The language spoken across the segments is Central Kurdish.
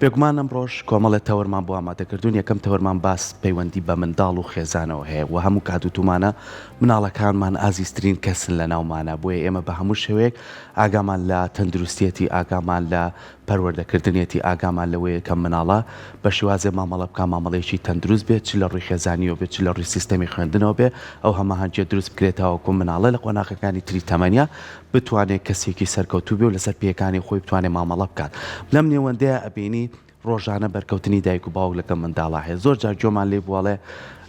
بێگومان ئەمڕۆش کۆمەڵێ تەوەرمان بۆ ئامادەکردوون، یەکەم تەوەرمان باس پەیوەندی بە منداڵ و خێزانەوە هەیە و هەموو کات وتومانە مناڵەکانمان ئازیزترین کەسن لە ناومانە بۆیە ئێمە بە هەموو شێوەیەک ئاگامان لە تەندروستیەتی ئاگامان لە پەروەردەکردنیەتی ئاگامان لەوەیە کە مناڵە بە شێوازێ مامەڵە بکا مامەڵەیەکی تەندروست بێت چ لە ڕووی خێزانیەوە بێت چ لە ڕووی سیستەمی خوێندنەوە بێ ئەو هەماهەنگیە دروست بکرێت تاوەکو مناڵە لە قۆناغەکانی تری تەمەنیا بتوانێت کەسێکی سەرکەوتوو بێ و لەسەر پێیەکانی خۆی بتوانێت مامەڵە بکات. لەم نێوەندەیا ئەبینی ڕۆژانە بەرکەوتنی دایک و باوک لەگەڵ منداڵا هەیە. زۆر جار گوێمان لێ بووە ئەڵێ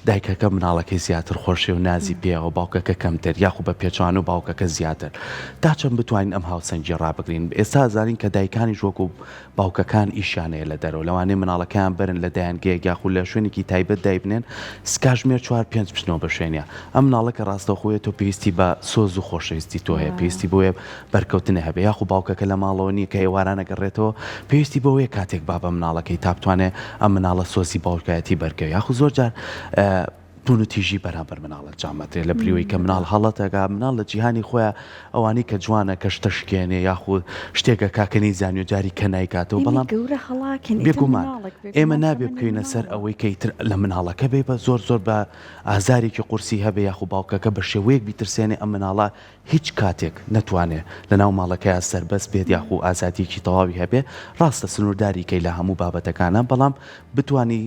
دایکەکە مناڵەکەی زیاتر خۆشەوێ و نازی پێیە و باوکەکە کەمتر یاخو بە پێچەوانە و باوکەکە زیاتر. تا چەند بتوانین ئەم هاوسەنگیە ڕابگرین؟ ئێستا ئەزانین کە دایکانیش وەکو باوکەکان ئیشیان هەیە لە دەرەوە لەوانەیە مناڵەکەیان بەرن لە دایەنگەیەک یاخود لە شوێنێکی تایبەت دایبنێن کاژمێر چوار پێنج بچنەوە بە شوێنیا ئەم مناڵە کە ڕاستەوخۆیە تۆ پێویستی بە سۆز و خۆشەویستی تۆ هەیە پێویستی بۆیە بەرکەوتنە هەبێ یاخو باوکەکە لە ماڵەوە نییە کە ئێواران ئەگەڕێتەوە پێویستی بەوەیە کاتێک با بە مناڵەکەی تا بتوانێ ئەم مناڵە سۆزی باوکایەتی بەرکەوێ یاخو زۆر جار توندوتیژی بەرامبەر مناڵ ئەنجام ئەدرێت لە بریوەی کە مناڵ هەڵەتەکا مناڵ لە جیهانی خۆیان ئەوانەی کە جوانە کە شتە شکێنێ یاخود شتێکەکە کە نەیزانیوە جاری کە نایکاتەوە بەڵام گەورە هەڵاکەن بێگومان ئێمە نابێ بکەوینە سەر ئەوەی کە ئیتر لە مناڵەکە بێ بە زۆر زۆر بە ئازارێکی قورسی هەبێ یاخو باوکەکە بە شێوەیەک بیترسێنێ ئەم مناڵە هیچ کاتێک نەتوانێ لەناو ماڵەکەیا سەربەست بێت یاخو ئازادیەکی تەواوی هەبێ ڕاستە سنوورداری کەی لە هەموو بابەتەکانە بەڵام بتوانی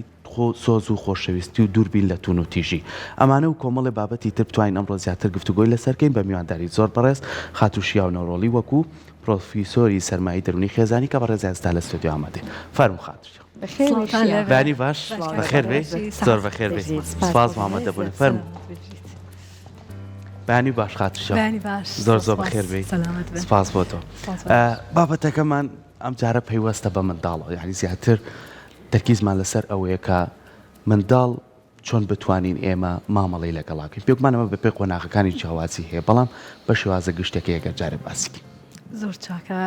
سۆز و خۆشەویستی و دوور بین لە توونوتیژی. ئەمانە و کۆمەڵێ بابەتی تر بتوانین ئەمڕۆ زیاتر گفتوگۆی لەسەر کەین بە میوانداری زۆر بەڕێز خاتوو شیاو نەورۆڵی وەکوو پرۆفیسۆری سەرمایەی دەروونی خێزانی کە بەڕێزیان ئێستا لە ستۆدیۆ ئامادەیە. فەرموو خاتوو شیاو. بەیانی باش بەخێر بێی زۆر بەخێر بێی سپاس بۆ ئامادەبوونت فەرموو. بەیانی باش خاتوو شیاو. زۆر زۆر بەخێر بێی سپاس بۆ تۆ. بابەتەکەمان ئەم جارە پەیوەستە بە منداڵەوە یانی زیاتر تەرکیزمان لەسەر ئەوەیە کە منداڵ چۆن بتوانین ئێمە مامەڵەی لەگەڵا بکەین بێگومان ئەمە بەپێی قۆناغەکانی جیاوازی هەیە بەڵام بە شێوازە گشتەکەی ئەگەر جارێ باسی کەین. زۆر چاکە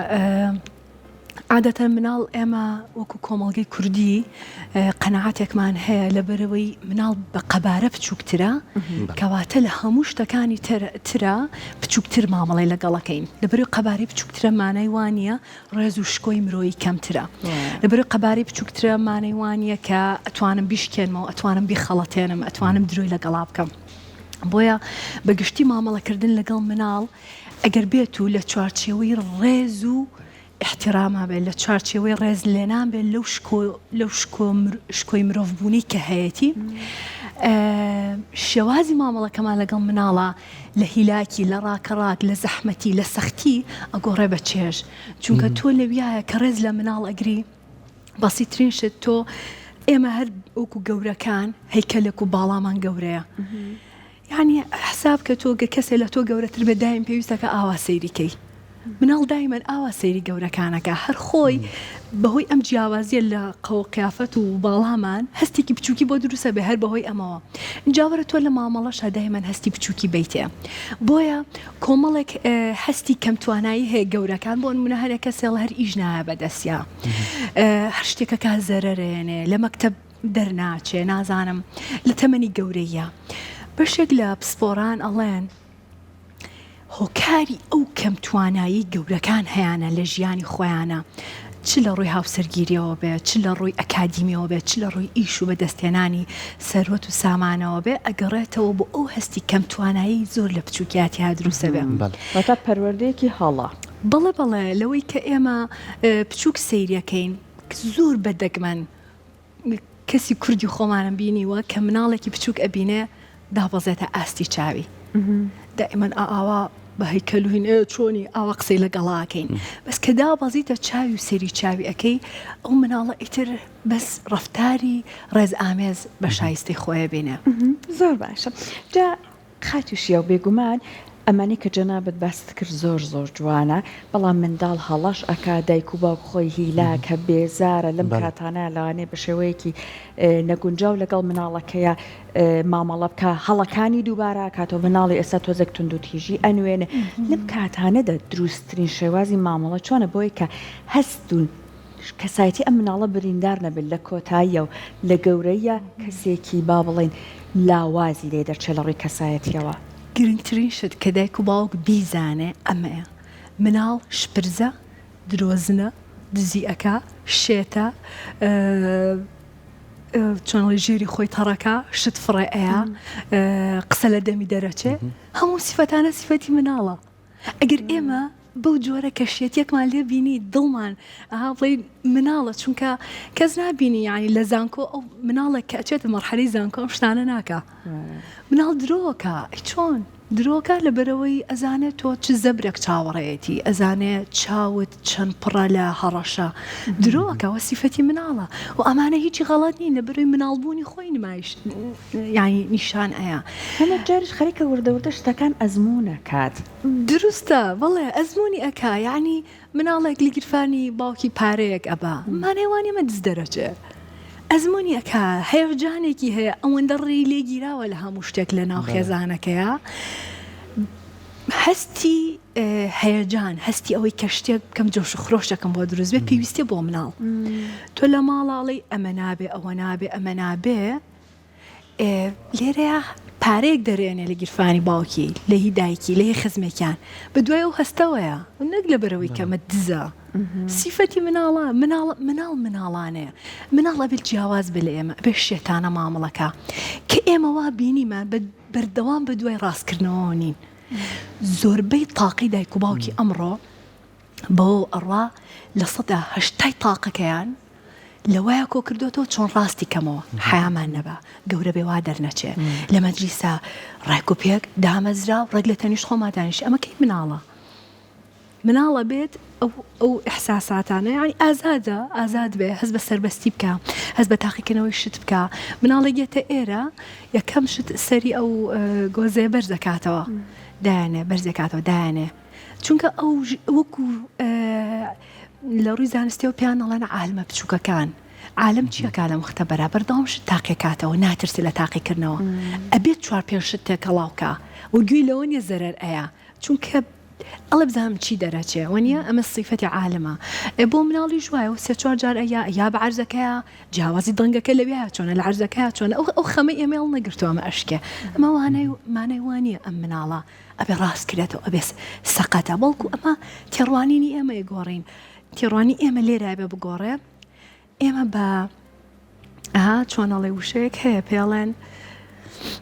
عادەتەن مناڵ ئێمە وەکو کۆمەڵگەی کوردی قەناعەتێکمان هەیە لەبەرەوەی مناڵ بە قەبارە بچووکترە کەواتە لە هەموو شتەکانی ترە بچووکتر مامەڵەی لەگەڵەکەین لەبەرەوەی قەبارەی بچووکترە مانای وانە ڕێز و شکۆی مرۆیی کەمترە لەبەرەوەی قەبارەی بچووکترە مانای وانە کە ئەتوانم بیشکێنمەوە ئەتوانم بیخەڵەتێنم ئەتوانم درۆی لەگەڵا بکەم بۆیە بە گشتی مامەڵەکردن لەگەڵ مناڵ ئەگەر بێت و لە چوارچێوەی ڕێز و ئیحتیراما بێت، لە چوارچێوەی ڕێز لێنان بێت لەو شکۆ لەو شکۆ شکۆی مرۆڤ بوونەی کە هەیەتی، شێوازی مامەڵەکەمان لەگەڵ مناڵا لە هیلاکی، لە ڕاکەڕاک، لە زەحمەتی، لە سەختی ئەگۆڕێ بە چێژ. چونکە تۆ لەویایە کە ڕێز لە مناڵ ئەگری، بەسیترین شت تۆ ئێمە هەر وەکو گەورەکان هەیکەلێک و باڵامان گەورەیە. یانی حساب کە تۆ گەر کەسێ لە تۆ گەورەتر بێت دایم پێویستە کە ئاوا سەیری کەی مناڵ دایمەن ئاوا سەیری گەورەکانەکە هەر خۆی بەهۆی ئەم جیاوازیە لە قەو قیافەت و باڵامان هەستێکی بچووکی بۆ دروستە بێ هەر بەهۆی ئەمەوە جاوەرە تۆ لە مامەڵەشا دایمەن هەستی بچووکی بیتێ بۆیە کۆمەڵێک هەستی کەمتوانایی هەیە گەورەکان بۆ نمونە هەرێ کەسێڵ هەر ئیش نایە بەدەستیا هەر شتێکەکە زەرەرێنێ لە مەکتەب دەرناچێ نازانم لە تەمەنی گەورەییا بەشێک لە پسپۆران ئەڵێن هۆکاری ئەو کەم توانایی گەورەکان هەیانە لە ژیانی خۆیانە چ لە ڕووی هاوسەرگیریەوە بێ چ لە ڕووی ئەکادیمیەوە بێت چ لە ڕووی ئیش و بەدەستهێنانی سەروەت و سامانەوە بێ ئەگەڕێتەوە بۆ ئەو هەستی کەم توانایی زۆر لە بچووکیاتیا دروستە بێ. واتە پەروەردەیەکی هەڵە. بەڵێ بەڵێ لەوەی کە ئێمە بچووک سەیریەکەین زۆر بە دەگمەن کەسی کوردی خۆمانم بینیوە کە مناڵێکی بچووک ئەبینێ دابەزێتە ئاستی چاوی دائیمەن ئاوا بە هەیکەلوین ئێ چۆنی ئاوا قسەی لەگەڵاکەین بەس کە دابەزیتە چاوی و سەیری چاوی ئەەکەی ئەو مناڵە ئیتر بەس ڕەفتاری ڕێز ئامێز بە شایستەی خۆیە بینێ زۆر باشە جا خاتوو شیاو بێگومان ئەمانەی کە جەنابت باست کرد زۆر زۆر جوانە بەڵام منداڵ هەڵەش ئەکا دایک و باوک خۆی هیلاکە بێزارە لەم کاتانە لەوانەیە بە شێوەیەکی نەگونجاو لەگەڵ مناڵەکەیە مامەڵە بکە هەڵەکانی دووبارە ئەکاتەوە مناڵی ئێستا تۆزێک توندوتیژی ئەنوێنێ لەم کاتانەدا دروستترین شێوازی مامەڵە چۆنە بۆی کە هەست و کەسایەتی ئەم مناڵە بریندار نەبێت لە کۆتاییا و لە گەورەییا کەسێکی با بڵێین لاوازی لێ دەرچێت لە ڕووی کەسایەتیەوە. گرنگترین شت کە دایک و باوک بیزانێ ئەمەیە، مناڵ شپرزە، درۆزنە، دزی ئەکا، شێتە، چۆن ئەڵێی ژێری خۆی تەڕەکا، شت فڕێ ئەیا، قسە لە دەمی دەرەچێ، هەموو سیفەتانە سیفەتی مناڵە. ئەگەر ئێمە بەو جۆرە کە شێتیەکمان لێ بینی دڵمان ئەها بڵێ مناڵە چونکە کەس نابینی یعنی لە زانکۆ ئەو مناڵێک کە ئەچێتە مەرحەلەی زانکۆ ئەم شتانە ناکا مناڵ درۆکە ئەی چۆن درۆکە لەبەرەوەی ئەزانێ تۆ چ زەبرێک چاوەڕێیەتی ئەزانێ چاوت چەند پڕە لە هەڕەشە درۆکە وە سیفەتی مناڵە و ئەمانە هیچی غەڵەت نین لەبەرەوەی مناڵبوونی خۆی نمایش یانی نیشان ئەیا. هەنێک جاریش خەریکە وردە وردە شتەکان ئەزموون ئەکات. دروستە بەڵێ ئەزموونی ئەکا یانی مناڵێک لە گیرفانی باوکی پارەیەک ئەبا مانای وانیە مە دز دەرەچێ ئەزموونی ئەکا هەیەجانێکی هەیە ئەوەندە ڕێی لێ گیراوە لە هەموو شتێک لە ناو خێزانەکەیا هەستی هەیەجان هەستی ئەوەی کە شتێک بکەم جۆش و خرۆشێکم بۆ دروست بێ پێویستیە بۆ مناڵ تۆ لە ماڵا ئەڵێی ئەمە نابێ ئەوە نابێ ئەمە نابێ لێرەیا پارەیەک دەرێنێ لە گیرفانی باوکی لە هی دایکی لە هی خزمێکیان بە دوای ئەو هەستەوەیە نەک لەبەرەوەی کە ئەمە دزە سیفەتی مناڵە مناڵ مناڵ مناڵانەیە مناڵ ئەبێت جیاواز بێ لە ئێمە ئەبێ شێتانە مامەڵەکە کە ئێمە وا بینیمان بە بەردەوام بە دوای ڕاستکردنەوەوە نین زۆربەی تاقەی دایک و باوکی ئەمڕۆ بەوەوە ئەڕوا لە سەدا هەشتای تاقەکەیان لەوەیا کۆ کردۆتەوە چۆن ڕاستی کەمەوە حەیامان نەبا گەورە بێ وا دەرنەچێ لە مەجلیسا ڕێک و پێک دامەزرا و ڕێک لە تەنیشت خۆما دانیشت ئەمە کەی مناڵە مناڵە بێت ئەو ئەو ئیحساساتانە یانی ئازادە ئازاد بێ هەست بە سەربەستی بکا هەست بە تاقیکردنەوەی شت بکا مناڵێک یەتە ئێرە یەکەم شت سەری ئەو گۆزەیە بەرز دەکاتەوە دایانێ بەرز دەکاتەوە دایانێ چونکە ئەو وەکو لە ڕووی زانستیەوە پێیان ئەڵێن عالمە بچووکەکان عالم چیەکا لەم مختبەرە بەردەوام شت تاقیەکاتەوە ناترسێ لە تاقیکردنەوە ئەبێت چوار پێنج شت تێکەڵاوکا و گوێی لەوە نیە زەرەر ئەیا چونکە ئەڵێ بزانم چی دەرەچێ وەنیە ئەمە سیفەتی عالمە ئێ بۆ مناڵیش وایە و سێ چوار جار ئەیا یا بە عەرزەکەیا جیاوازی دەنگەکە لەویا چۆنە لە عەرزەکەیا چۆنە ئەو ئەو خەمەی ئێمەی هەڵنەگرتووە ئەمە ئەشکێ ئەمە وانای مانای وانیە ئەم مناڵە ئەبێ ڕاست کرێتەوە ئەبێ سەقەتە بەڵکو ئەمە تێڕوانینی ئێمە گۆڕین تێڕوانی ئێمە لێرە بێ بگۆڕێ ئێمە بە ئەها چۆن ئەڵێ وشەیەک هەیە پێڵێن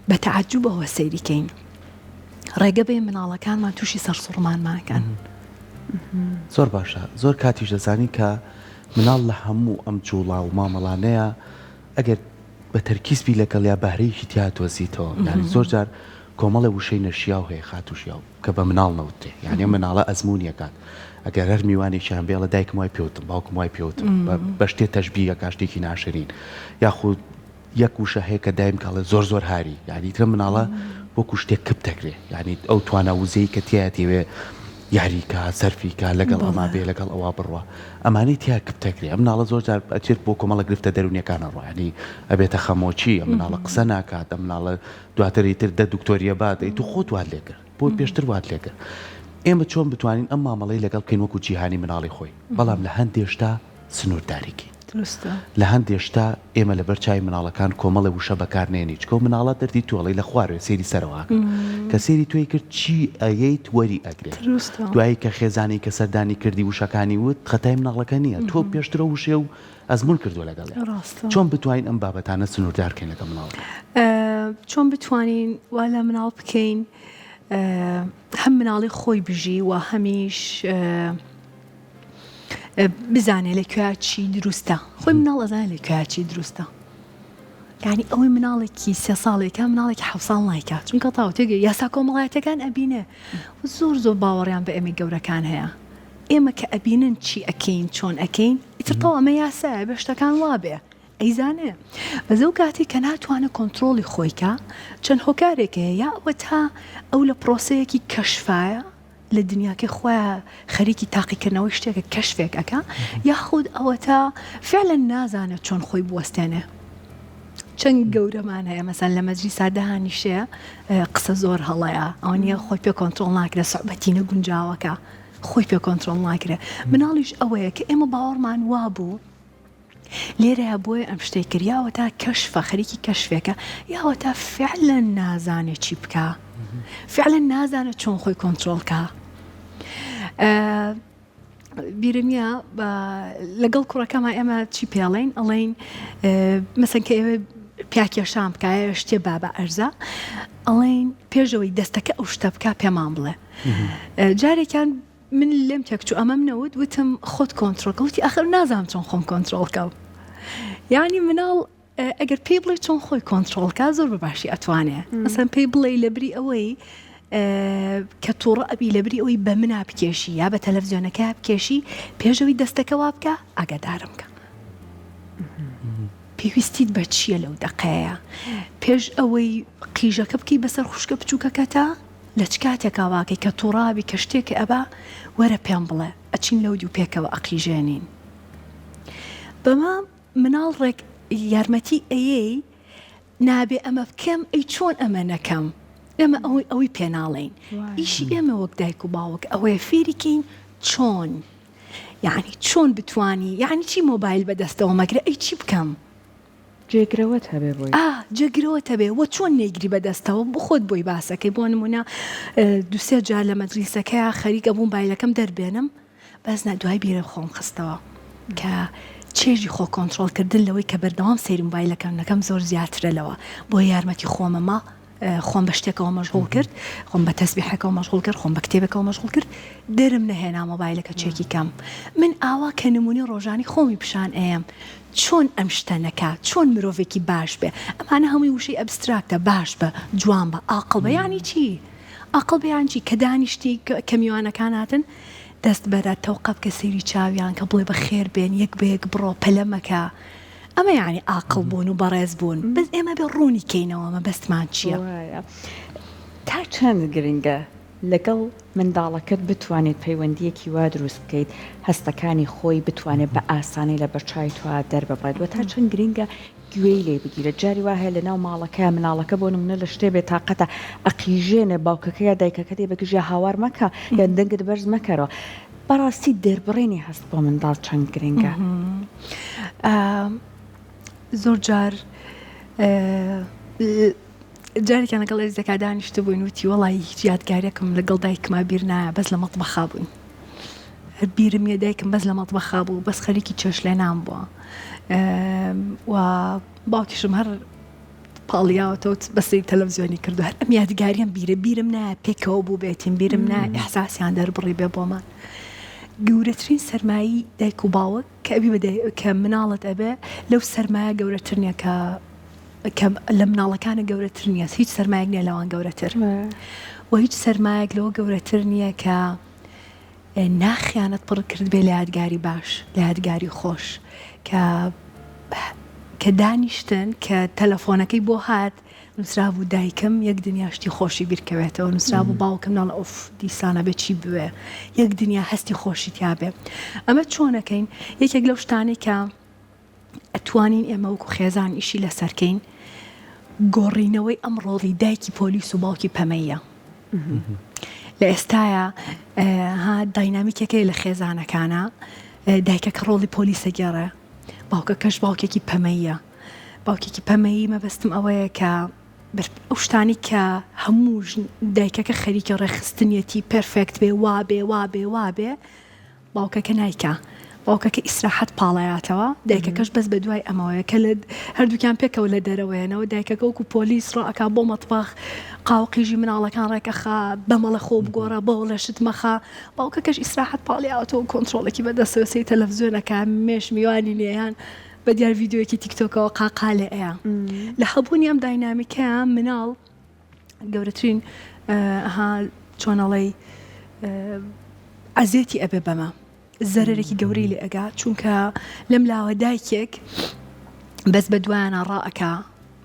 بە تەعجوبەوە سەیری کەین ڕێگە بێ مناڵەکانمان تووشی سەرسوڕمانمانکەن زۆر باشە زۆر کاتیش دەزانی کە مناڵ لە هەموو ئەم جوڵا و مامەڵانەیە ئەگەر بە تەرکیز بی لەگەڵیا بەهرەیەکی تیا دۆزیتەوە یانی زۆر جار کۆمەڵێ وشەی نەشیاو هەیە خاتوو شیاو کە بە مناڵ نەوترێ یانی ئەم مناڵە ئەزموونی ئەکات ئەگەر هەر میوانێکیان بێ ئەڵێ دایکم وای پێوتم باوکم وای پێوتم بە شتێ تەشبیه ئەکا شتێکی ناشرین یاخود یەک وشە هەیە کە دایم کە ئەڵێ زۆر زۆر هاری یانی ترە مناڵە وەکو شتێک کپ دەکرێ یانی ئەو توانا وزەی کە تیایەتی وێ یاری کا سەرفی کا لەگەڵ ئەما بێ لەگەڵ ئەوا بڕوا ئەمانەی تیا کپ دەکرێ ئەم مناڵە زۆر جار ئەچێت بۆ کۆمەڵە گرفتە دەروونیەکان ئەڕوا یانی ئەبێتە خەمۆکی ئەم مناڵە قسە ناکات ئەم مناڵە دواتر ئیتر دە دکتۆریە بات ئەی تو خۆت وات لێکرد بۆ پێشتر وات لێکرد ئێمە چۆن بتوانین ئەم مامەڵەی لەگەڵ بکەین وەکو جیهانی مناڵی خۆی بەڵام لە هەندێ شتا سنوورداری کەین دروستە. لە هەندێ شتا ئێمە لەبەر چاوی مناڵەکان کۆمەڵێ وشە بەکار نێنین چکە ئەو مناڵە دەردی تۆ ئەڵێی لە خوارەوێ سەیری سەرەوە ئەکا کە سەیری تۆی کرد چی ئەیەیت وەری ئەگرێ دروستە. دوایی کە خێزانی کە سەردانی کردی وشەکانی وت خەتای مناڵەکە نییە تۆ پێشتر ئەو وشەیە و ئەزموون کردووە لەگەڵیا ڕاستە. چۆن بتوانین ئەم بابەتانە سنووردار کەین لەگەڵ مناڵەکان؟ چۆن بتوانین وا لە مناڵ بکەین هەم مناڵی خۆی بژی و هەمیش بزانێ لە کوێ چی دروستە خۆی مناڵ ئەزانێ لە کوێ چی دروستە یعنی ئەوەی مناڵێکی سێ ساڵێکە مناڵێکی حەف ساڵ نایکا چونکە تاو تێگە یاسا کۆمەڵایەتەکان ئەبینێ زۆر زۆر باوەڕیان بە ئێمەی گەورەکان هەیە ئێمە کە ئەبینن چی ئەکەین چۆن ئەکەین ئیتر تەواو ئەمە یاسایە بێ شتەکان وابێ ئەیزانێ بەس ئەو کاتەی کە ناتوانێ کۆنترۆڵی خۆی کا چەند هۆکارێک هەیە یا ئەوەتا ئەو لە پرۆسەیەکی کەشفایە لە دنیاکەی خۆیا خەریکی تاقیکردنەوەی شتێکە کەشفێک ئەکا یاخود ئەوەتا فعلا نازانێت چۆن خۆی بوەستێنێ چەند گەورەمان هەیە مەسەن لە مەجلیسا دانیشێ قسە زۆر هەڵەیە ئەوە نییە خۆی پێ کۆنترۆڵ ناکرێ سوعبەتی نەگونجاوەکە خۆی پێ کۆنترۆڵ ناکرێ مناڵیش ئەوەیە کە ئێمە باوەڕمان وابوو لێرەیا بۆیە ئەم شتەی کرد یا ئەوەتا کەشفە خەریکی کەشفێکە یا ئەوەتا فعلا نازانێ چی بکا فعلا نازانێت چۆن خۆی کۆنترۆڵ کا. بیرم نییە لەگەڵ کوڕەکەما ئێمە چی پێڵین ئەڵین مەسەن کە ئێوە پیاکێشان بکایە شتێ بابە ئەرزە ئەڵین پێشەوەی دەستەکە ئەو شتە بک پێمان بڵێ جارێکیان من لێم تێکچوو ئەمەم نەوت وتم خۆت کۆنترۆڵ کە وتی ئەخر نازانم چۆن خۆم کۆنترۆڵ کەم یعنی مناڵ ئەگەر پێی بڵێ چۆن خۆی کۆنترۆڵ کا زۆر بە باشی ئەتوانێ مەسەن پێی بڵێ لە بری ئەوەی کە تووڕە ئەبی لە بری ئەوەی بە منا بکێشی یا بە تەلەڤزیۆنەکە بکێشی پێشەوەی دەستەکە وا بکە ئاگادارم کە پێویستیت بە چییە لەو دەقەیە پێش ئەوەی قیژەکە بکەی بەسەر خوشکە بچووکەکەتا لە چ کاتێکا واکەی کە توڕابی کە شتێکە ئەبا وەرە پێم بڵێ ئەچین لەو دوو پێکەوە ئەقیژێنین بەمە مناڵ ڕێک یارمەتی ئەیەی نابێ ئەمە بکەم ئەی چۆن ئەمە نەکەم ئێمە ئەوەی ئەوەی پێناڵێین ئیشی ئێمە وەک دایک و باوک ئەوەیە فێری کەین چۆن یعنی چۆن بتانی یعنی چی مۆبایل بەدەستەوە مەگرە ئەی چی بکەم جێگرەوەت هەبێ بۆی. ئا جێگرەوەت هەبێ وە چۆن نەیگری بەدەستەوە خۆت بۆی باسەکەی بۆ نمونە دوسێ جار لە مەجلیسەکەیا خەریک ئەبووم بایلەکەم دەربێنم بەس نا دوای بیرم خۆم خستەوە کە چێژی خۆ کۆنترۆڵ کردن لەوەی کە بەردەوام سەیری موبایلەکەم نەکەم زۆر زیاترە لەوە بۆیە یارمەتی خۆمەما خۆم بە شتێکەوە مەشغوڵ کرد خۆم بە تەسبیحەکەەوە مەشغوڵ کرد خۆم بە کتێبێکەوە مەشغوڵ کرد دەرم نەهێنا مۆبایلەکە چێکی کەم من ئاوا کە نمونەی ڕۆژانی خۆمی پیشان ئەیەم چۆن ئەم شتە نەکا چۆن مرۆڤێکی باش بێ ئەمانە هەمووی وشەی abstract ە باش بە جوان بە ئاقڵ بە یانی چی ئاقڵ بە یان چی کە دانیشتی کە میوانەکان هاتن دەست بەرە تەوقە بکە سەیری چاویان کە بڵێ بەخێر بێن یەک بە یەک بڕۆ پەلە مەکە ئەمە یانی ئاقڵ بوون و بەڕێز بوون بەس ئێمە بێ ڕوونی کەینەوە مەبەستمان چییە. وایە تا چەند گرنگە لەگەڵ منداڵەکەت بتوانیت پەیوەندییەکی وا دروست بکەیت هەستەکانی خۆی بتوانێت بە ئاسانی لە بەرچاوی تۆ دەرببڕێت وە تا چەند گرنگە گوێی لێ بگیرێت جاری وا هەیە لەناو ماڵەکەیا مناڵەکە بۆ نمونە لە شتێ بێتاقەتە ئەقیژێنێ باوکەکە یا دایکەکە دێ بەگژیا هاوار مەکە یان دەنگت بەرز مەکەرەوە بەڕاستی دەربڕینی هەست بۆ منداڵ چەند گرنگە؟ زۆر جار جارێکیان لەگەڵ ئێزەکە دانیشتبووین وتی وەڵی هیچ یادگارێکم لەگەڵ دایکما بیر نایە بەس لە مەتبەخا بووین هەر بیرم نیە دایکم بەس لە مەتبەخا بوو بەس خەریکی چێشلێنان بووە و باوکیشم هەر پاڵیاوەتەوە بە سەیری تەلەڤزیۆنی کردو هەر ئەم یادگاریەم بیرە بیرم نایە پێکەوە بوو بێتین بیرم نایە ئیحساسیان دەربڕی بێ بۆمان گەورەترین سەرمایی دایک و باوک کە ئەبی بە کە مناڵت ئەبێ لەو سەرمایە گەورەتر نییە کە کە لە مناڵەکانە گەورەتر نییە هیچ سەرمایەک نییە لەوان گەورەتر و هیچ سەرمایەک لەوە گەورەتر نییە کە ناخیانت پڕ کردبێ لە یادگاری باش لە یادگاری خۆش کە کە دانیشتن کە تەلەفۆنەکەی بۆ هات نووسرابوو دایکم یەک دنیا شتی خۆشی بیرکەوێتەوە نووسرابوو باوکم ناڵە ئۆف دیسانە بێ چی بوێ یەک دنیا هەستی خۆشی تیاابێ ئەمە چۆنەکەین یەکێک لەو شتانەی کە ئەتوانین ئێمە وەکو خێزان ئیشی لەسەر کەین گۆڕینەوەی ئەم ڕۆڵی دایکی پۆلیس و باوکی پەمەیە لە ئێستاە ها داینامیکەکەی لە خێزانەکانە دایکەکە ڕۆڵی پۆلیسە گێڕێ باوکەکەش باوکێکی پەمەیە باوکێکی پەمەیی مەبەستم ئەوەیە کە ئەو شتانی کە هەموو دایکەکە خەریکە ڕێکخستنیەتی perfect بێ وابێ وابێ وابێ باوکەکە نایکا باوکەکە ئیسراحەت پاڵەیاتەوە دایکەکەش بەس بە دوای ئەمەوەیە کە لە هەردووکیان پێکەوە لە دەرەوەیەنەوە دایکەکە وەکو پۆلیس ڕائەکا بۆ مەتبەخ قاو قیژی مناڵەکان ڕێکەخا بەمەڵە خۆ بگۆڕە بەوڵێ شت مەخە باوکەکەش ئیسراحەت پاڵیاوەتەوە کۆنترۆڵێکی بەدەستەوە سەیری تەلەفزیۆن ئەکا مێش میوانی نییە یان بە دیار ڤیدیۆیەکی تیکتۆکەوە قاقا لێ ئەیا لە هەبوونی ئەم داینامیکەیە مناڵ گەورەترین ها چۆن ئەڵێی ئەزێتی ئەبێ بەمە زەرەرێکی گەورەی لێ ئەگا چونکە لەم لاوە دایکێک بەس بە دوایانە ڕائەکا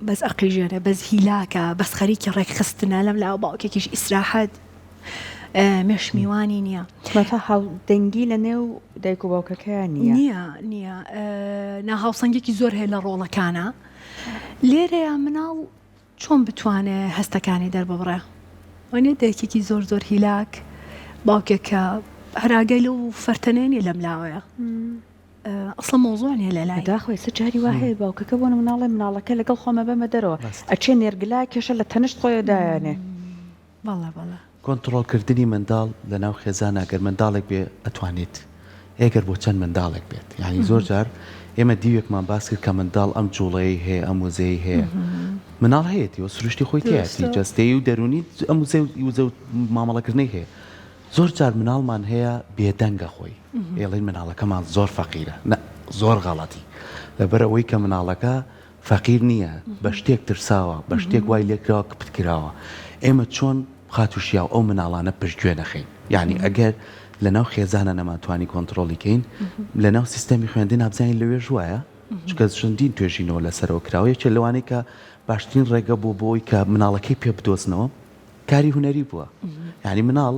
بەس ئەقیژێنێ بەس هیلاکە بەس خەریکی ڕێکخستنە لەم لاوە باوکێکیش ئیسراحەت مێش میوانی نییە. واتە هاودەنگی لە نێو دایک و باوکەکەیان نییە. نییە نییە ناهاوسەنگێکی زۆر هەیە لە ڕۆڵەکانە لێرەیە مناڵ چۆن بتوانێ هەستەکانی دەرببڕێ؟ وانیە دایکێکی زۆر زۆر هیلاک، باوکێک کە هەر ئاگای لەو فەرتەنەیە نیە لەم لاوەیە. ئەسڵەن مەوزوع نیە لە لای. بەداخەوە ئێستا جاری وا هەیە باوکەکە بۆ نمونە ئەڵێ مناڵەکە لەگەڵ خۆمە بەمە دەرەوە ئەچێ نێرگلە کێشە لە تەنشت خۆیەوە دایەنێ. بەڵێ بەڵێ. کۆنتڕۆڵکردنی منداڵ لەناو خێزانا گەر منداڵێک بێ ئەتوانێت. ئێگەر بۆ چەند منداڵێک بێت یانی زۆر جار ئێمە دیوێکمان باس کرد کە منداڵ ئەم جوڵەیەی هەیە ئەم وزەیەی هەیە مناڵ هەیەتی و سروشتی خۆی تیایەتی جەستەیی و دەروونی ئەم وزە وزە و مامەڵەکردنەی هەیە زۆر جار مناڵمان هەیە بێدەنگە خۆی ئێڵین مناڵەکەمان زۆر فەقیرە نە زۆر غەڵەتی لەبەر ئەوەی کە مناڵەکە فەقیر نییە بە شتێک ترساوە بە شتێک وای لێکراوە کپت کراوە ئێمە چۆن خاتوو شیاو ئەو مناڵانە پشتگوێ نەخەین یانی ئەگەر لەناو خێزانە نەمانتوانی کۆنتڕۆڵی کەین لەناو سیستەمی خوێندنا بزانین لەوێش وایە چونکە چەندین توێژینەوە لەسەرەوە کراوە یەکێ لەوانەی کە باشترین ڕێگە بۆ بۆی کە مناڵەکەی پێ بدۆزنەوە کاری هونەری بووە یعنی مناڵ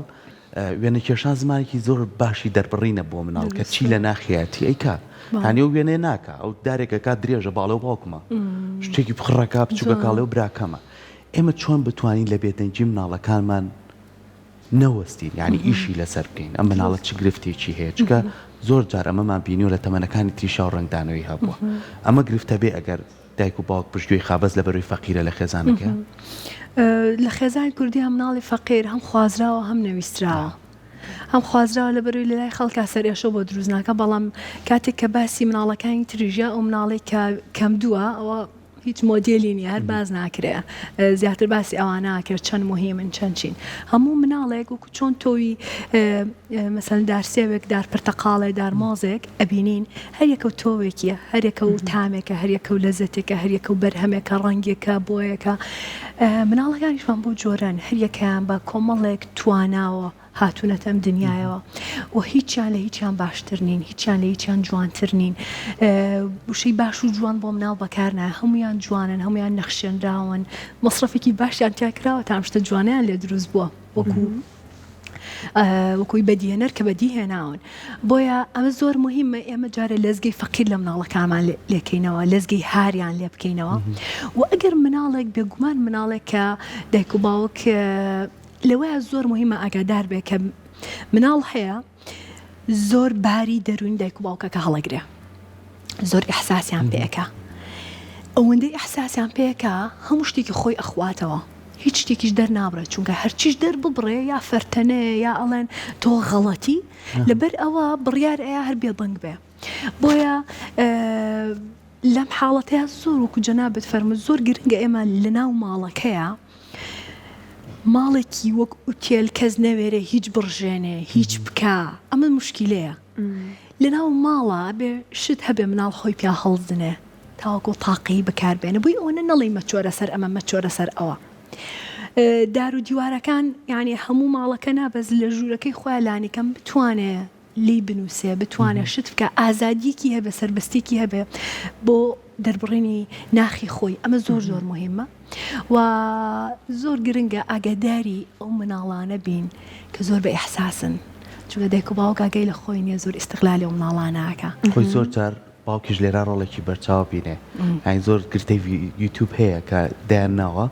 وێنەکێشان زمانێکی زۆر باشی دەربڕینە بۆ مناڵ کە چی لە ناخیاتی ئەیکا هەنی و وێنەیە ناکە ئەو دارێکەکە درێژە باڵێ و باوکمە شتێکی بخڕەکە بچووکەکاڵێ و براکەمە ئێمە چۆن بتوانین لە بێدەنگی مناڵەکانمان نەوەستین یانی ئیشی لەسەر بکەین ئەم مناڵە چ گرفتێکی هەیە چونکە زۆر جار ئەمەمان بینیوە لە تەمەنەکانی تریشا و ڕەنگدانەوەی هەبووە ئەمە گرفتە بێ ئەگەر دایک و باوک پشتگوێی خا بەس لەبەرەوەی فەقیرە لە خێزانەکەیا. لە خێزانی کوردیا مناڵی فەقیر هەم خوازراوە هەم نەویستراوە هەم خوازراوە لەبەرەوەی لەلای خەڵکا سەرئێشە بۆ دروست ناکا بەڵام کاتێک کە باسی مناڵەکانی تریش یا ئەو مناڵەی کە کەمدووە ئەوە هیچ مۆدێلی نیە هەر باس ناکرێ زیاتر باسی ئەوانە ئەکرێت چەند موهیمن چەند چین هەموو مناڵێک وەکو چۆن تۆوی مەسەلەن دار سێوێک دار پرتەقاڵێ دار مۆزێک ئەبینین هەر یەکە و تۆوێکیە هەر یەکە و تامێکە هەر یەکە و لەزەتێکە هەر یەکە و بەرهەمێکە ڕەنگێکە بۆیەکە مناڵەکانیشمان بۆ جۆرەن هەر یەکەیان بە کۆمەڵێک تواناوە هاتوونەتە ئەم دنیایەوە و هیچیان لە هیچیان باشتر نین، هیچیان لە هیچیان جوانتر نین. وشەی باش و جوان بۆ مناڵ بەکار نایە، هەموویان جوانن، هەموویان نەخشێنراون، مەسرەفێکی باشیان تیا کراوە تا ئەم شتە جوانەیان لێ دروست بووە وەکو وەکوی بەدیهێنەر کە بەدی هێناون. بۆیە ئەمە زۆر موهیمە ئێمە جارێ لەزگەی فەقیر لە مناڵەکانمان لێکەینەوە، لەزگەی هاریان لێ بکەینەوە و ئەگەر مناڵێک بێگومان مناڵێک کە دایک و باوک لەوەیا زۆر موهیمە ئاگادار بێ کە مناڵ هەیە زۆر باری دەروون دایک و باوکەکە هەڵەگرێ زۆر ئیحساسیان پێ ئەکا ئەوەندەی ئیحساسیان پێ ئەکا هەموو شتێکی خۆی ئەخواتەوە هیچ شتێکیش دەرنابڕێ چونکە هەرچیش دەرببڕێ یا فەرتەنەیە یا ئەڵێن تۆ غەڵەتی لەبەر ئەوە بڕیار ئەیا هەر بێدەنگ بێ بۆیە لەم حاڵەتەیا زۆر وەکو جەنابت فەرمووت زۆر گرنگە ئێمە لەناو ماڵەکەیا ماڵێکی وەک ئوتێل کەس نەوێرێ هیچ بڕژێنێ هیچ بکا ئەمە موشکیلەیە لەناو ماڵا ئەبێ شت هەبێ مناڵ خۆی پیا هەڵزنێ تاوەکو تاقەی بەکار بێنێ بۆی ئەوەنە نەڵێی مەچۆرە سەر ئەمە مەچۆرە سەر ئەوە دار و دیوارەکان یانی هەموو ماڵەکە نا بەس لە ژوورەکەی خۆیان لانیکەم بتوانێ لێی بنووسێ، بتوانێ شت بکا، ئازادییەکی هەبێ، سەربەستییەکی هەبێ بۆ دەربڕینی ناخی خۆی، ئەمە زۆر زۆر موهیمە و زۆر گرنگە ئاگاداری ئەو مناڵانە بین کە زۆر بە ئیحساسن، چونکە دایک و باوک ئاگای لە خۆی نییە زۆر ئیستغلالی ئەو مناڵانە ئەکا. خۆی زۆر جار باوکیش لێرە ڕۆڵێکی بەرچاو بینێ یانی زۆر گرتەی یوتیوب هەیە کە دایان ناوە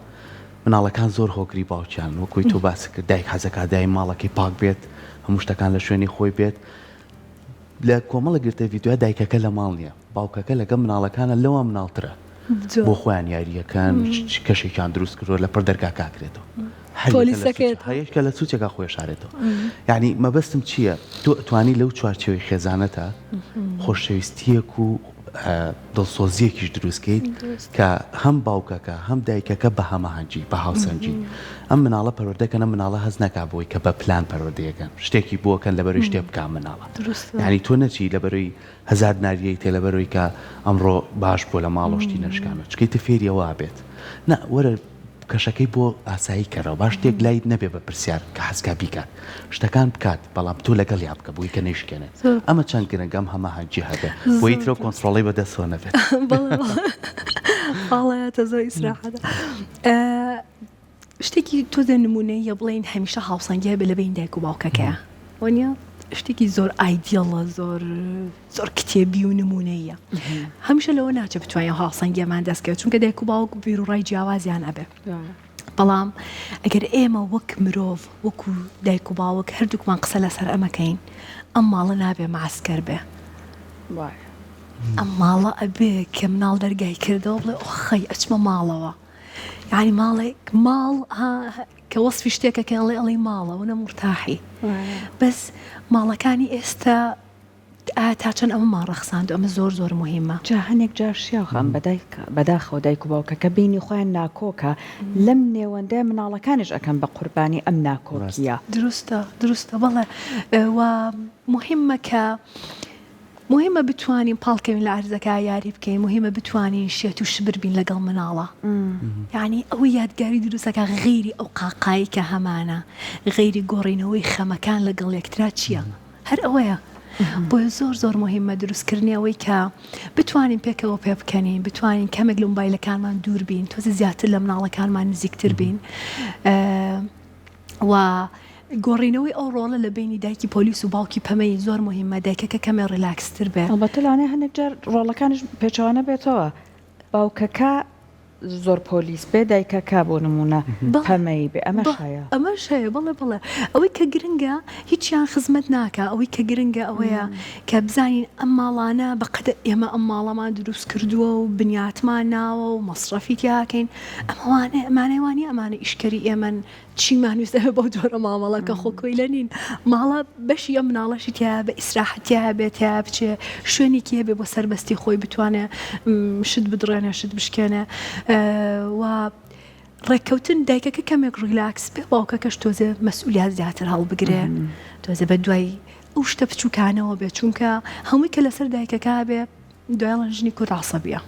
مناڵەکان زۆر هۆگری باوکیان وەکوی تۆ باست کرد دایک حەزەکا دایم ماڵەکەی پاک بێت هەموو شتەکان لە شوێنی خۆی بێت لە کۆمەڵە گرتە ڤیدیۆ دایکەکە لە ماڵ نییە باوکەکە لەگەڵ مناڵەکانە لەوە مناڵترە بۆ خۆیان یاریەکان کەشێکیان دروست کردووە لە پڕ دەرگا کاکرێتەوە هەرەکە لە سوچێکا خۆی شارێتەوە یعنی مەبەستم چییە تۆ توانی لەو چوارچێوەی خێزانەتە خۆشەویستیەک و دڵسۆزییەکیش دروست کەیت کە هەم باوکەکە هەم دایکەکە بە هەماهەنگی بە هاوسەنگی ئەم مناڵە پەروەردە کەن ئەم مناڵە هەست نەکا بۆی کە بە پلان پەروەردەیەکەن شتێکی بۆکەن لەبەرەوەی شتێ بکا مناڵە یعنی تۆ نەچی لەبەرەوەی هەزار ناریەی تێ لەبەرەوەی کە ئەمڕۆ باش بووە لە ماڵەوە شتی نەشکانە چکەی تە فێری ئەوە بێت نا وەرە کەشەکەی بۆ ئاسایی کەرەوە با شتێک لایت نەبێ بە پرسیار کە حەزکا بیکات شتەکان بکات بەڵام تۆ لەگەڵیا بکە بۆی کە نەیشکێنێت ئەمە چەند گرنگە ئەم هەماهەنگی هەبێ بۆی ترەو کۆنتڕۆڵی بەدەستەوە نەبێت. باڵایەتە زۆر ئیسراحەتە شتێکی تۆزێ نمونەیە بڵێین هەمیشە هاوسەنگی هەبێ لە بەین دایک و باوکەکەیە وەنیە شتێکی زۆر ئایدیەڵە زۆر زۆر کتێبی و نمونەیە هەمیشە لەوە ناچێت بتوانین هاوسەنگیەمان دەستکەوێت چونکە دایک و باوک بیروڕای جیاوازیان ئەبێ بەڵام ئەگەر ئێمە وەک مرۆڤ وەکو دایک و باوک هەردووکمان قسە لەسەر ئەمەکەین ئەم ماڵە نابێ معسکەر بێ ئەم ماڵە ئەبێ کە مناڵ دەرگای کردەوە بڵێ ئۆخی ئەچمە ماڵەوە یعنی ماڵێک ماڵ کە وەسفی شتێکە کە ئەڵێ ئەڵێ ماڵە وەنە مورتاحی بەس ماڵەکانی ئێستا. ئایا تا چەند ئەمەمان ڕەخساندوە ئەمە زۆر زۆر موهیمە. جا هەنێک جار شیاو خان بەدایک بەداخەوە دایک و باوکەکە بینی خۆیان ناکۆکە لەم نێوەندەیا مناڵەکانیش ئەکەن بە قوربانی ئەم ناکۆکیە. دروستە دروستە بەڵێ وە موهیمە کە موهیمە بتوانین پاڵکەوین لە عەرزەکە یاری بکەین موهیمە بتوانین شێت و شبر بین لەگەڵ مناڵا یانی ئەوەی یادگاری دروستەکە غەیری ئەو قاقایی کە هەمانە غەیری گۆڕینەوەی خەمەکان لەگەڵ یەکترا چییە؟ هەر ئەوەیە. بۆیە زۆر زۆر موهیمە دروستکردنی ئەوەی کە بتوانین پێکەوە پێ بکەنین، بتوانین کەمێک لە مۆبایلەکانمان دوور بین، تۆزێ زیاتر لە مناڵەکانمان نزیکتر بین و گۆڕینەوەی ئەو ڕۆڵە لە بەینی دایکی پۆلیس و باوکی پەمەیی زۆر موهیمە، دایکەکە کەمێ ڕیلاکستر بێ. ئەڵبەتە لەوانەیە هەندێک جار ڕۆڵەکانیش پێچەوانە بێتەوە، باوکەکە زۆر پۆلیس بێ دایکەکە بۆ نموونە پەمەیی بێ ئەمەش هەیە. ئەمەش هەیە بەڵێ بەڵێ ئەوەی کە گرنگە هیچیان خزمەت ناکا ئەوەی کە گرنگە ئەوەیە کە بزانین ئەم ماڵانە بە قەدەر ئێمە ئەم ماڵەمان دروست کردووە و بنیاتمان ناوە و مەسرەفی تیاکەین ئەمەوانە ئەمانەی وانە ئەمانە ئیشکەری ئێمەن چیمان ویست ئەوێ بەو جۆرە مامەڵە کە خۆ کۆیلە نین ماڵە بەشی ئەم مناڵەشی تیا بە ئیسراحەت تیا بێ تیا بچێ شوێنێکی هەبێ بۆ سەربەستی خۆی بتوانێ شت بدڕێنێ شت بشکێنێ و ڕێککەوتن دایکەکە کەمێک ڕیلاکس بێ باوکەکەش تۆزێ مەسئولیات زیاتر هەڵبگرێ تۆزێ بە دوای ئەو شتە بچووکانەوە بێ چونکە هەمووی کە لەسەر دایکەکە بێ دوایڵن ژنی کورد عەسەبیە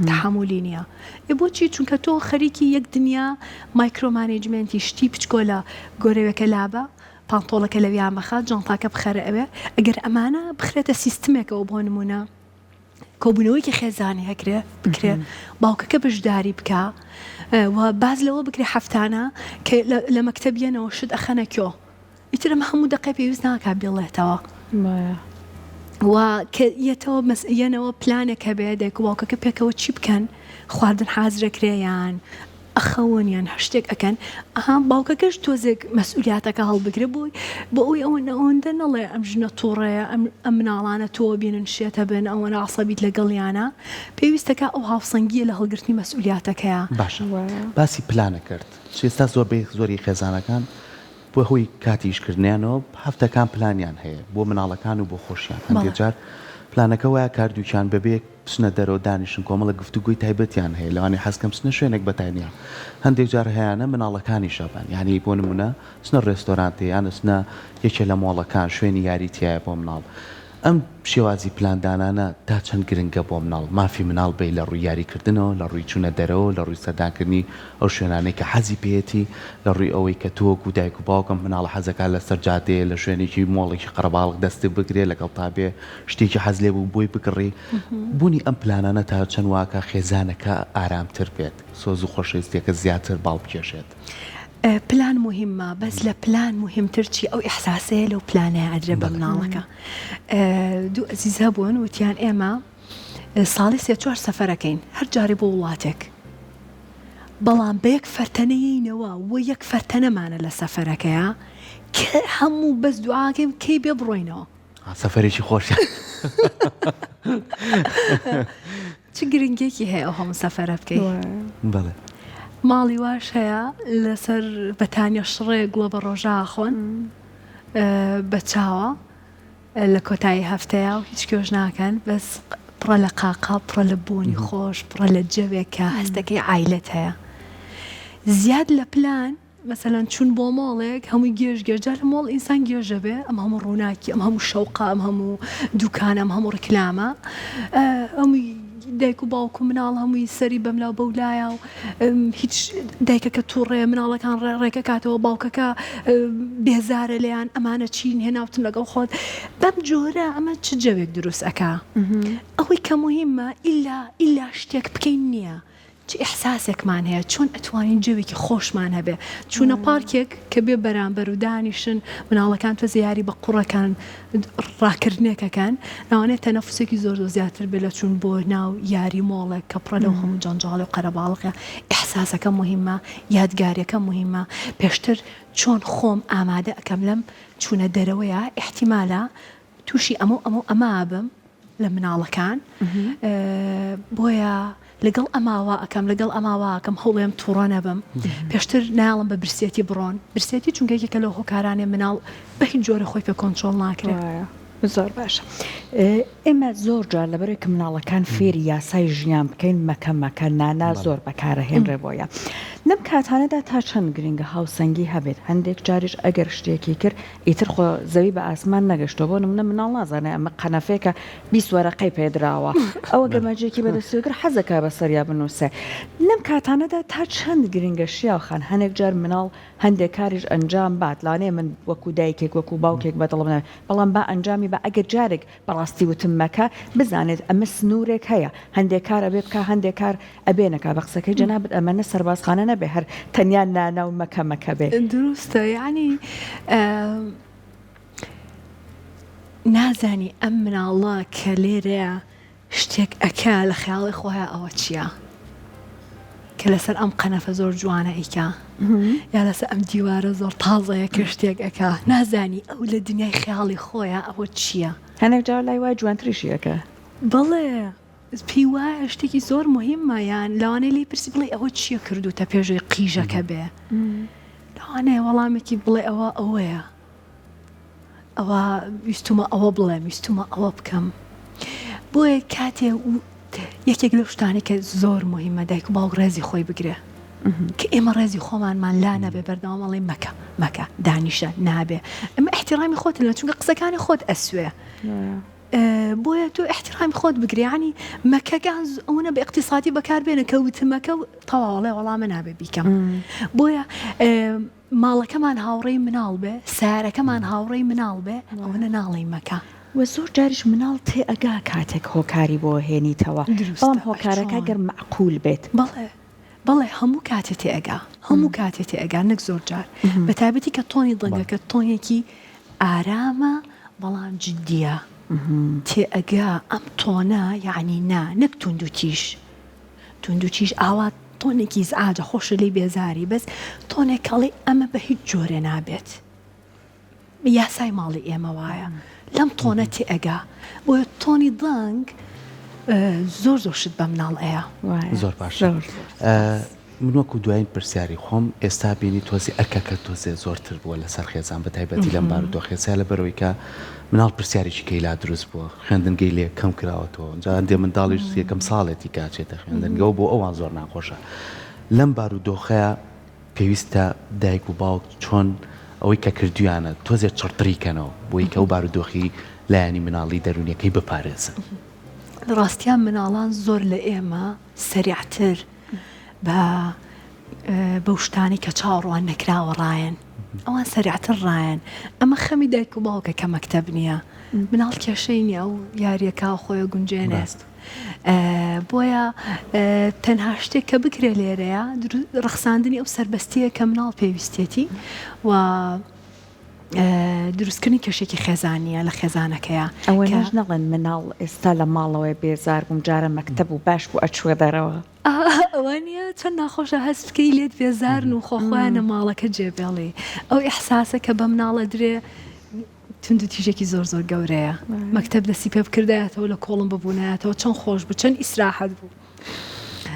تەحەمولی نیە ئێ بۆچی چونکە تۆ خەریکی یەک دنیا micro management ی شتی بچکۆلە گۆرەوێکە لابە پانتۆڵەکە لەویا مەخە جانتاکە بخەرە ئەوێ ئەگەر ئەمانە بخرێتە سیستمێکەوە بۆ نمونە کۆبوونەوەیەکی خێزانی هەکرێ بکرێ باوکەکە بەشداری بکە و باز لەوە بکرێ هەفتانە کە لە مەکتەب یەنەوە شت ئەخەنە کۆ ئیتر ئەمە هەموو دەقەی پێویست ناکا بیڵێتەوە و کە یەتەوە مەس یەنەوە پلانێک هەبێ دایک و باوکەکە پێکەوە چی بکەن خواردن حازرەکرێ یان ئەخەون یان هەر شتێک ئەکەن ئەها باوکەکەش تۆزێک مەسئولیاتەکە هەڵبگرێ بۆی بۆ ئەوەی ئەوەندە ئەوەندە نەڵێ ئەم ژنە توڕەیە ئەم ئەم مناڵانە تۆ بینن شێتە بن ئەوەنە عەسەبیت لەگەڵیانە پێویستەکە ئەو هاوسەنگیە لە هەڵگرتنی مەسئولیاتەکەیە. باشە باسی پلانە کرد ئێستا زۆربەی زۆری خێزانەکان بە هۆی کاتی ئیشکردنیانەوە هەفتەکان پلانیان هەیە بۆ مناڵەکان و بۆ خۆشیان هەندێک جار پلانەکە وایە کاردووکیان بەبێ بچنە دەرەوە دانیشن کۆمەڵە گفتوگۆی تایبەتیان هەیە لەوانەیە حەزکەم بچنە شوێنێک بە تەنیا هەندێک جار هەیانە مناڵەکانیش ئەبەن یانی بۆ نمونە چنە ڕێستۆرانتێ یان ئەچنە یەکێ لە مۆڵەکان شوێنی یاری تیایە بۆ مناڵ ئەم شێوازی پلاندانانە تا چەند گرنگە بۆ مناڵ؟ مافی مناڵ بەی لە ڕووی یاریکردنەوە، لە ڕووی چوونە دەرەوە، لە ڕووی سەردانکردنی ئەو شوێنانەی کە حەزی پێیەتی، لە ڕووی ئەوەی کە تۆ وەکوو دایک و باوک ئەم مناڵە حەزەکات لەسەر جادەیە لە شوێنێکی مۆڵێکی قەرەباڵغ دەستت بگرێ لەگەڵتا بێ شتێکی حەز لێ بوو بۆی بکڕی. بوونی ئەم پلانانە تا چەند واکا خێزانەکە ئارامتر بێت، سۆز و خۆشەویستیەکە زیاتر باڵ بکێشێت؟ پلان موهیمە بەس لە پلان موهیمتر چی ئەو ئیحساسەیە لەو پلانەیە ئەدرێ بە مناڵەکە دوو ئەزیز هەبوون وتیان ئێمە ساڵی سێ چوار سەفەرەکەین هەر جارێ بۆ وڵاتێک بەڵام بە یەک فەرتەنە یەینەوە و یەک فەرتەنەمانە لە سەفەرەکەیە کە هەموو بەس دوعاکەین کەی بێ بڕۆینەوە سەفەرێکی خۆشیان چ گرنگیەکی هەیە ئەو هەموو سەفەرە بکەی؟ بەڵێ. ماڵی واش هەیە لەسەر بەتانیە شڕێ گوڵە بە ڕۆژە ئاخۆن بە چاوە لە کۆتایی هەفتەیە و هیچ کێش ناکەن بەس پڕە لە قاقا پڕە لە بۆنی خۆش پڕە لە جەوێک کە هەستەکەی عایلەت هەیە زیاد لە پلان مەسەلەن چوون بۆ مۆڵێک هەمووی گێژ گێژ جا لە مۆڵ ئینسان گێژ ئەبێ ئەم هەموو ڕووناکی ئەم هەموو شەوقە ئەم هەموو دوکانە ئەم هەموو ڕیکلامە هەمووی دایک و باوک و مناڵ هەمووی سەری بەملا و بەولایە و هیچ دایکەکە تووڕێ مناڵەکان ڕێکەکاتەوە باوکەکە بێزارە لێیان ئەمانە چین هێناوتن لەگەڵ خۆت بەم جۆرە ئەمە چ جەوێک دروست ئەکا ئەوەی کە موهیمە ئیلا ئیلا شتێک بکەین نییە چ ئیحساسێکمان هەیە چۆن ئەتوانین جەوێکی خۆشمان هەبێ چوونە پارکێک کە بێ بەرامبەر و دانیشن مناڵەکان تۆزێ یاری بە قوڕەکان ڕاکردنێک ئەکەن لەوانەیە تەنەفوسێکی زۆر زۆر زیاتر بێ لە چوون بۆ ناو یاری مۆڵێک کە پڕە لەو هەموو جەنجاڵی و قەرەباڵغە ئیحساسەکە موهیمە یادگاریەکە موهیمە پێشتر چۆن خۆم ئامادە ئەکەم لەم چوونە دەرەوەیە ئیحتیمالە تووشی ئەمە و ئەمە و ئەمە ئەبم لە مناڵەکان بۆیە لەگەڵ ئەما وا ئەکەم لەگەڵ ئەما وا ئەکەم هەوڵێم تووڕە نەبم پێشتر نایەڵم بە برسێتی بڕۆن برسێتی چونکە یەکێکە لەو هۆکارانەی مناڵ بە هیچ جۆرە خۆی پێ کۆنترۆڵ ناکرێ. زۆر باشە ئێمە زۆر جار لەبەرئەوەی کە مناڵەکان فێری یاسای ژیان بکەین مەکە مەکە نانا زۆر بەکارەهێنرێ بۆیە لەم کاتانەدا تا چەند گرنگە هاوسەنگی هەبێت هەندێک جاریش ئەگەر شتێکی کرد ئیتر خۆ زەوی بە ئاسمان نەگەشتووە بۆ نمونە مناڵ نازانێ ئەمە قەنەفێکە 20 وەرەقەی پێدراوە ئەوە گەمەجێکی بەدەستەوە کرد حەزەکا بەسەریا بنووسێ لەم کاتانەدا تا چەند گرنگە شیاو خان هەنێک جار مناڵ هەندێک کاریش ئەنجام بات لەوانەیە من وەکو دایکێک وەکو باوکێک بەدڵم نەبێت بەڵام با ئەنجامی با ئەگەر جارێک بەڕاستی وتم مەکە بزانێت ئەمە سنوورێک هەیە هەندێک کار ئەبێ بکا هەندێک کار ئەبێ نەکا بە قسەکەی جەنابت ئەمە نە سەربازخانە نەبێ هەر تەنیا نانا و مەکە مەکە بێ. دروستە یەعنی نازانی ئەم مناڵە کە لێرەیە شتێک ئەکا لە خەیاڵی خۆیا ئەوە چیە کە لەسەر ئەم قەنەفە زۆر جوانە ئەیکا یا لەسەر ئەم دیوارە زۆر تازەیە کە شتێک ئەکا نازانی ئەو لە دنیای خەیاڵی خۆیا ئەوە چیە. هەنێک جار لای وایە جوانتریشی ئەکا. بەڵێ پێی وایە شتێکی زۆر موهیمە یان لەوانەیە لێی پرسی بڵێی ئەوە چیە کردوتە پێش ئەوەی قیژەکە بێ لەوانەیە وەڵامێکی بڵێ ئەوە ئەوەیە. ئەوە ویستومە ئەوە بڵێم ویستومە ئەوە بکەم بۆیە کاتێ یەکێک لەو شتانەی کە زۆر مهمە دایک و باوک ڕێزی خۆی بگرێ کە ئێمە ڕێزی خۆمانمان لا نەبێ بەردەوام ئەڵێ مەکە مەکە دانیشە نابێ ئەمە احترامی خۆت لە چونکە قسەکانی خۆت ئەسوێ بۆیە تۆ احترامی خۆت بگرێ ینی مەکەگان ئەوەنە بە اقتصادی بەکاربێنە کە وتمەکە تەواوەڵێ وەڵامە نابێ بیکەم بۆیە ماڵەکەمان هاوڕێی مناڵ بێ، سەیارەکەمان هاوڕێی مناڵ بێ، ئەوەنە ناڵێی مەکە. وە زۆر جاریش مناڵ تێئەگا کاتێک هۆکاری بۆ هێنیتەوە، بەڵام دروستە هۆکارەکە ئەچۆن. گەر مەعقول بێت. بەڵێ بەڵێ هەموو کاتێ تێئەگا، هەموو کاتێ تێئەگا نەک زۆر جار، بە تایبەتی کە تۆنی دەنگەکە تۆنێکی ئارامە بەڵام جدییە، تێئەگا ئەم تۆنە یەعنی نا نەک توندوتیژ. توندوتیژ ئاوا تۆنێکی ئیزعاجە خۆشە لێی بێزاری بەس تۆنێک کەڵی ئەمە بە هیچ جۆرێ نابێت یاسای ماڵی ئێمە وایە لەم تۆنە تێئەگا بۆیە تۆنی دەنگ زۆر زۆر شت بە مناڵ ئەیە. زۆر باشە من وەکو دوایین پرسیاری خۆم ئێستا بینی تۆزی ئەرکەکە تۆزێ زۆرتر بووە لەسەر خێزان بە تایبەتی لەم بارودۆخێ سیا لەبەرەوەی کە مناڵ پرسیارێکی کەی لا دروست بووە خوێندنگەی لێ کەم کراوەتەوە جا هەندێ منداڵیش یەکەم ساڵێتی کە ئەچێتە خوێندنگەوە بۆ ئەوان زۆر ناخۆشە لەم بارودۆخەیا پێویستە دایک و باوک چۆن ئەوەی کە کردویانە تۆزێ چڕتری کەنەوە بۆی کە ئەو بارودۆخی لایەنی مناڵی دەروونیەکەی بپارێزن. لە ڕاستیا مناڵان زۆر لە ئێمە سەریعتر بە بەو شتانەی کە چاوەڕوان نەکراوە ڕایەن ئەوان سەریعتر ڕایەن ئەمە خەمی دایک و باوکە کە مەکتەب نییە مناڵ کێشەی نییە ئەو یاریەکە خۆی گونجێنێست بۆیە تەنها شتێک کە بکرێ لێرەیە ڕەخساندنی ئەو سربەستیە کە مناڵ پێویستێتی و دروستکردنی کەشێکی خێزانیە لە خێزانەکەیا. ئەوەنەش نەڵێن مناڵ ئێستا لە ماڵەوەیە بێزار بووم جارە مەکتەب بوو باش بوو ئەچووە دەرەوە. ئەوە نییە چەند ناخۆشە هەست بکەی لێت بێزارن و خۆ خۆیانە ماڵەکە جێ بێڵی ئەو ئیحساسە کە بە مناڵ ئەدرێ توندوتیژێکی زۆر زۆر گەورەیە مەکتەب دەستی پێ بکردایەتەوە لە کۆڵم ببوونایەتەوە چەند خۆش بوو چەند ئیسراحەت بوو.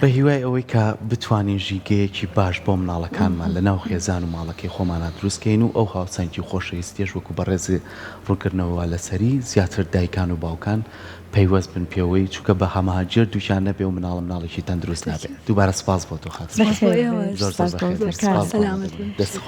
بە هیوای ئەوەی کە بتوانین ژینگەیەکی باش بۆ مناڵەکانمان لە ناو خێزان و ماڵەکەی خۆمانا دروست کەین و ئەو هاوسەنگی و خۆشەویستیەش وەکو بەڕێز ڕوونکردنەوە لەسەری زیاتر دایکان و باوکان پەیوەست بن پێوەی چونکە بە هەماهەنگی هەردووکیان نەبێ و مناڵە مناڵێکی تەندروست نابێ دووبارە سپاس بۆ تۆ خاتوو سپاس بۆ ئێوەش زۆر زۆر بەخێر بێن. سپاس بۆ سەلامەت بن. دەست خۆش.